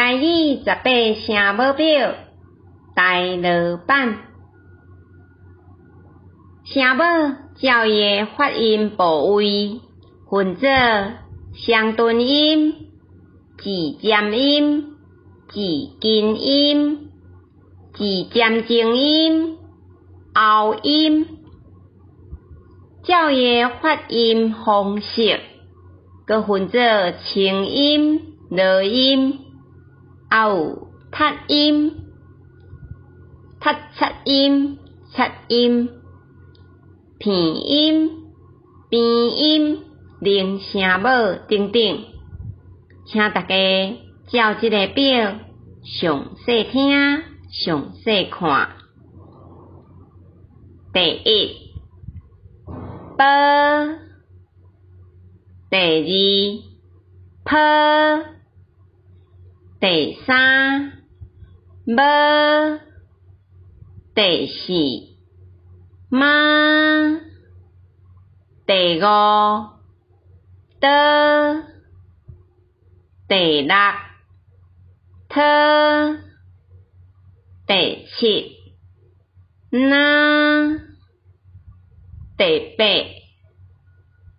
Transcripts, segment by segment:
台語十八聲母表台羅版。聲母照伊的發音部位分做雙唇音、舌尖音、舌根音、舌尖前音、喉音。照伊的發音方式，閣分做清音、濁音，猶有踢音、踢擦音、擦音、鼻音、邊音、零聲母等等。請大家照這个表詳細聽、詳細看。第一，ㄅ；第二，ㄆ；第三，ㄇ；第四，ㄇ；第五，ㄉ；第六，ㄊ；第七，ㄋ；第八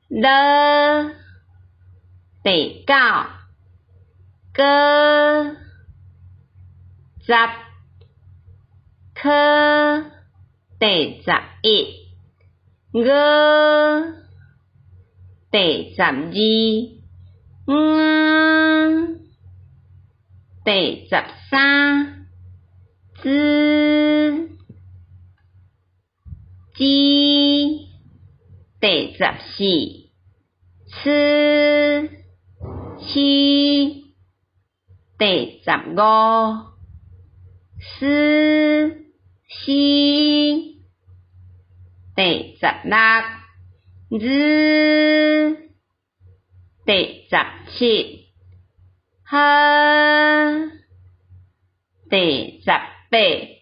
，ㄌ；第九，ㄍ；十，ㄎ；第十一，ㄍ；第十二，ㄤ；第十三，ㄤ、ㄐ；第十四，ㄘ、ㄑ；第十五，ㄕ、ㄕ；第十六，ㄓ；第十七，ㄏ；第十八。